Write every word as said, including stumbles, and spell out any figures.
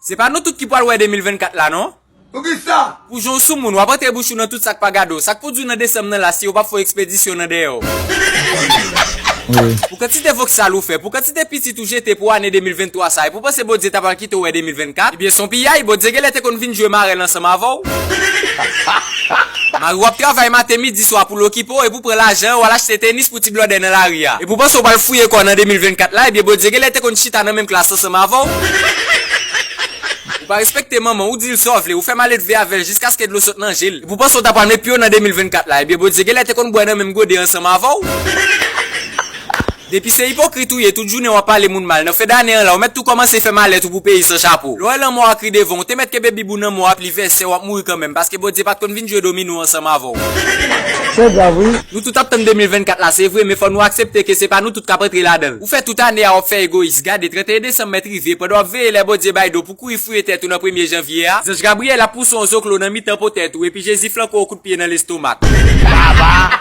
Se pa nou tout ki pral wè de mil vennkat la, non. Poukisa? Pou jan w sou moun, w ap antre bouch ou nan tout sa k pa gade w. Sa k pou di w nan desanm nan la, si yo p ap fè w ekspedisyon nan dèyè w. Wi. Pou kantite vòksal ou fè, pou kantite pitit ou jete pou ane de mil venntwa sa, epi w panse Bondye ta pral kite w wè de mil vennkat? Ebyen, se yon piyay, Bondye genlè te konn vin jwe marèl ansanm avè w. Mari w ap travay maten, midi, swa pou l okipe w, epi w pran lajan an, w al achte tenis pou ti blòdè nan lari a. Epi w panse w pral fouye kò w nan de mil vennkat la, ebyen, Bondye genlè te konn chita nan menm klas ansanm avè w. Ou pa respekte manman, ou di l sa w vle, ou fè maledve avè l jiskaske dlo sot nan je l. Epi w panse w ta pral met pye w nan de mil vennkat la, ebyen Bondye genlè te konn bwè nan menm gode ansanm avè w. Depi se ipokrit ou ye, tout jounen w ap pale moun mal. Nan fen dane an la, ou mèt tou kòmanse fè malèt ou pou peyi san chapo. Lè w wè lanmò a kri devan w, ou te mèt kenbe bib ou nan men w, ap li vèsè, w ap mouri kanmenm, paske Bondye pa t konn vin jwe domino ansanm avè w. Se grav, wi. Nou tout ap tann de mil vennkat la, se vre, men fò nou aksepte ke se pa nou tout k ap antre ladan l. Ou fè tout ane a w ap fè egoyis. Gade, trannteyen desanm mèt rive, pandan w ap veye lè Bondye bay do pou kouri fouye tèt ou nan premye janvye a, zanj Gabriyèl ap pouse w yon zoklo nan mitan po tèt ou, epi Jezi flanke w kout pye nan lestomak. Baba!